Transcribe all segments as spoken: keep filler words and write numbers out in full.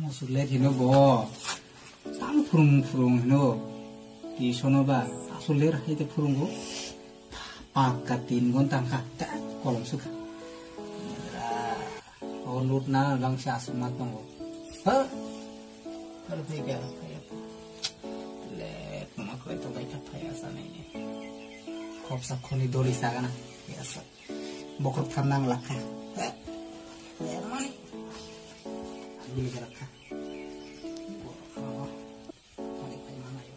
Asuk ler hino bo. Tang phurung phurung hino. Tuition o ba asuk ler hai te phurungo. Pakka tin gonta wngkha. Ta kolom sukha. O lut na langsa asuk ma tongo. Ha? Kalo phai kha, phai kha. Le, tuma khlai to bai kha, phai asa nai. Khopsa khoni dori sagana. Yes. Bokhorok than nang lakha. Ani ni lakha. Ani pai mana yo.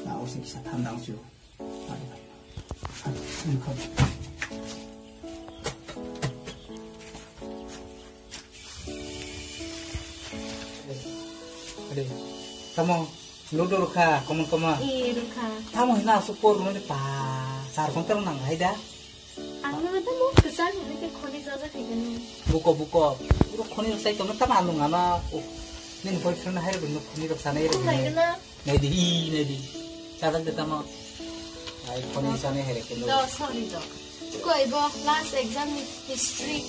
Na o se kisa than dang chu. Ani pai. Ani pai. Ade. Tamo, ludo rukha, komon komon. Eh, rukha. Tamo hina asuk por rune pa, sar kontor nang hai da. Ang no tamo kesal ni ke khoni jaja khaigani. Buko, buko. Uro khoni rok sai tamo tamo anu ngana. Oh. Nin boyfriend hai rok no khoni rok sanai rok. Oh my god. Nai di, i, nai di. Sajak de tamo. Ai, khoni sani here kendo. Do, sorry do. Koi bo last exam ni history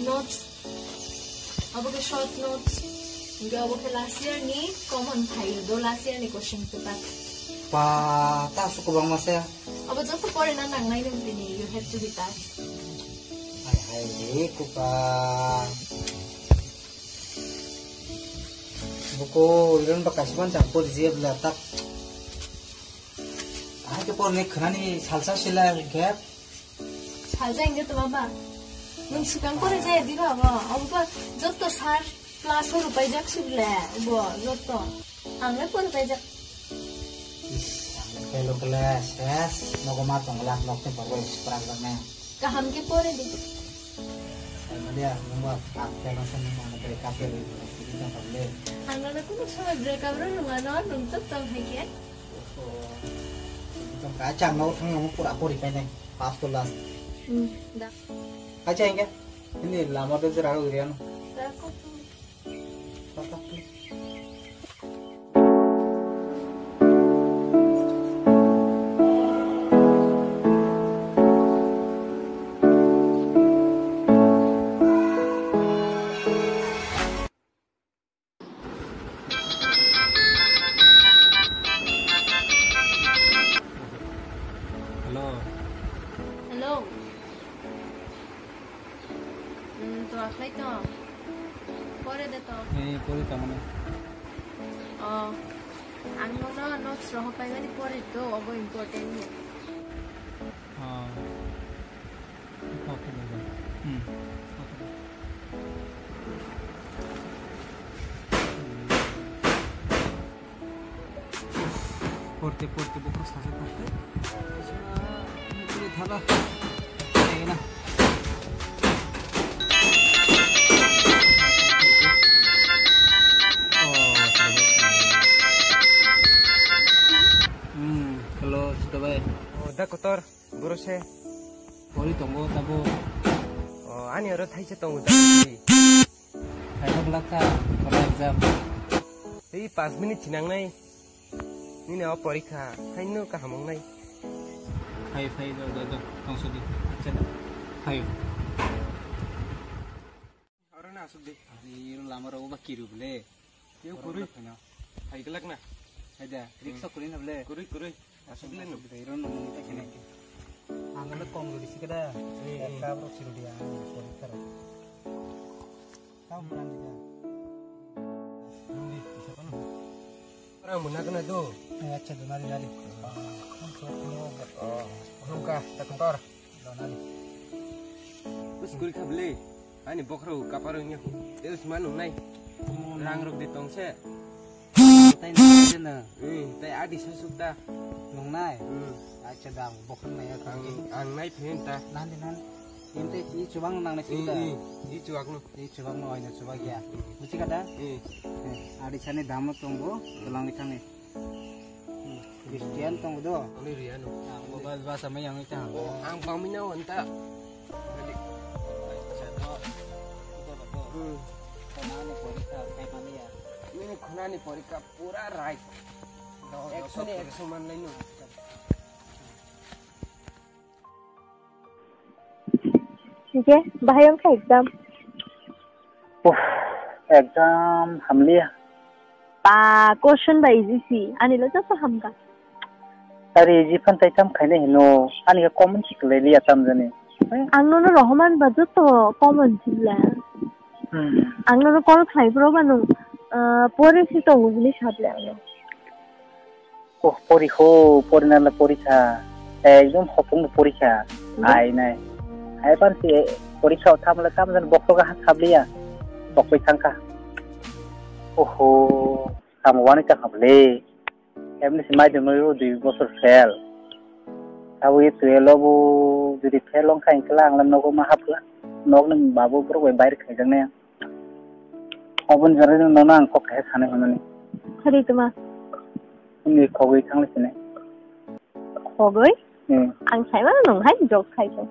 notes. Abo ke short notes. Hingke abo ke last year ni common phai do, last year ni question paper. Pa, ta su kubang masa. Abo joto pore na nang nai nung tini, you have to be pass. Hai, hai, re kupa. Buko, iron ba kasiman campur jeb la tak. Ahai ke por ni khnani salsa sila gap. Salsa inge to baba. Nung sukang pore jaya di baba. Obo pa jotto sar plus o rupai jak sibile. Obo jotto. Ang le pore pai jak. Is, ang le pelo kele ses. Nogo ma tong lak lok te borgo is prak jak ne. Kaham ke pore di. Sai ma dia, nung ba ang pelo sen nung ma break up le. Ini jang pale. Ang na kuno somoy break up ro nung ano nung chap chang hai ke. Tong ka chang no thang no pura pori pai nai. Pass to last. Hmm, da. Acha inga. Ini lama to jera ro grian. Da ko. Hello. Hello. Hmm, to aklai to. Pore de to. Eh, pore to mane. Oh, ang nono notes roho paimani pore to, obo important ni. Oh. Porte, porte, buku saja porte. Ini thala. Ini na. Oh, saja. Hmm, kalau sudah baik. Oh, dah kotor. Boro se. Pori tongo tabo. O, ani oro thaisa tongo da. Khaina glak kha, khorang exam. Tei panch minute chinang nai. Nini o porikha, haino kaham wng nai. Phai, phai, do, do, do, tongso di. Acha da. Phai. Oro na asuk di. Ari ro lama ro ba kiru ble. Yo kurui. Hai gelak na. Hai da, riksa kurui na ble. Kurui, kurui. Asuk le no. Ro no ni ta kene. Ang le kong ro disi kada. Eh, eh. Ka bro siru dia. Kurui karo. Tau munan dia. Nungdi, bisa kono. Orang muna kena do. Eh, acha do nari nari. Oh, nungka, ta kotor. Do nari. Bus kurui kha ble. Ani bokhorok kapar wngya hu. Tei usman wngnai. Rang rok de tong se. Tai nai se na. Hmm, tai adi sa suk ta. Nungnai? Hmm. Acha dang bokhorok nai ya. Ang, ang nai phen ta. Nandi nandi. Inte i chubang nang nai sik ta. I, i, i chubak no. I chubak no, oina chubak ya. Hmm. Buchi kata? Hmm. Eh, adi sani dam no tongbo, tulang ni thani. Christian tong do. Ani riano. Ang bo bas bas amai yang ita. Oh, ang pamina wanta. Acha do. Ito ba to. Hmm. Khonani porikha khai mani ya. Ini khonani porikha pura right. Do, do, ekso ni do. Ekso man laino. Hingke, bahai wngkha exam? Uff, exam hamliya. Ba, question ba easy si. Ani lo joto hamkha. Ari easy phan tai tam khaina hino. Ani khe common si kwlai liya tam jani. Ang nono rohoman ba joto common si la. Hmm. Ang nono call khai bro ba nung, ah, pore si tongo hini sable ang no. Oh, pori ho, pori nala pori kha. Ekdom hopung bo pori kha. Hmm. Ai nai. Ai pan si pori kha, thamle tam jan bokto ga ha sabliya. Bokoi thang kha. Oho, tamo wani ta kha ble. Emni si mai dum no dui bosor fail. Abo ye twelve bo jodi fail wng kha, hingkhe ang nogo ma hapla. Nog ni babu borok bai bair khaijak nai. Oboni jora nono ang kok kaisa sanai hwnmani. Hari tuma. Ni khogwi thangli sini. Khogwi? Hmm. Ang saimano nung hai joke khai tong.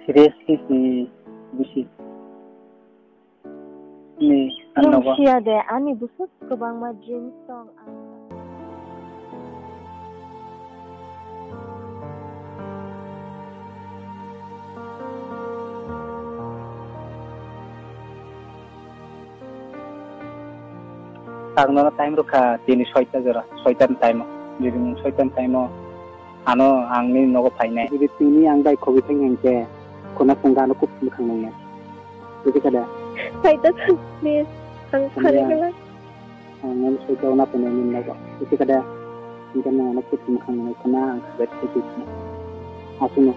Seriously si bisi. Ni ang nogo. Siya de, ani busuk kwbangma dreams tong ang. Ang nono time rwkha tini soita jora, soita ni time o. Jodi nwng soita ni time o ano ang nini nogo phainai. Jodi tini ang bai khogwi thang hinkhe, khuna phunga ano kuk bwkhang nangya. Buji kha da? Soita thang, please. Ang thani kala. Ang nang soita ona pene min nago. Isi kada, ingka nang anak kit mukhang nang kena ang bet kit na. Asuno.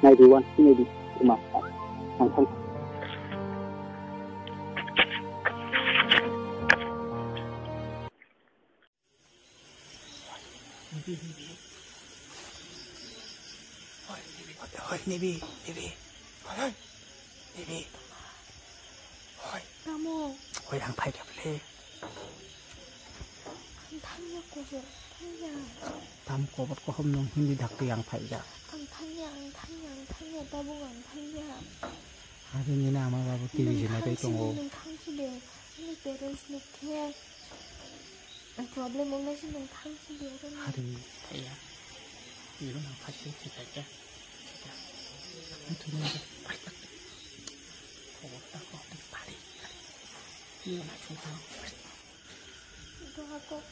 Nai di wan, sini di kuma. Ang thang. Nibi, nibi. Hoi, nibi, hoi, nibi, nibi. Hoi, hoi. Bibi. Hoi. Tamo. Hoi, ang phai kha bele. Ang thangya kobor, thangya. Tam kobor kohom nung hindi dakti ang phai ja. Ang thangya, ang thangya, ang thangya, tabuk ang thangya. Hari nini ama babu T V jinai tei tongo. Nung thangsi de, ani parents ni khe. Problem wngna se nwng thang si di oro ni. Hari thaya. Ibo nang phai se thika khe. Thika. Ang thumui khe phai tak. Khobor ta kok ni pari. Ibo na chung thang. Doha kok.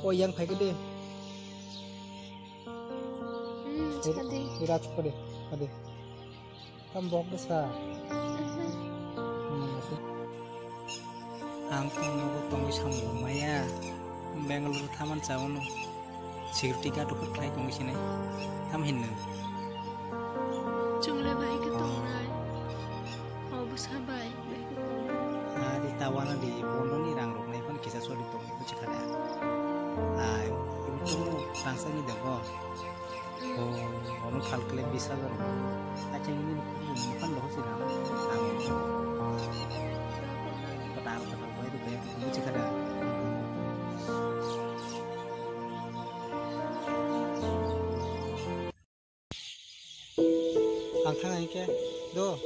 O yang phai khe de. Hmm, sadi. Ira chukade, ade. Tam bok de sa. Hmm. Ang tong nogo tongwi samung maya. Bangalore thaman chawano. Security guard rok khlai tongwi sinai. Tam hinno. Chwng le bai khe tongnai. O bwsa bai, bai khe tongnai. Ari tawana di, bondo ni rang rok nai phano kisa sori tong. Buji kha da. Ai, ibu tu tangsa ni dego. Oh, ono phal kle bisa ber. Acha ini ni phan doho sih nama. Ang. Padahal padahal boy itu kayak buji kha da. Ang thang hinkhe do.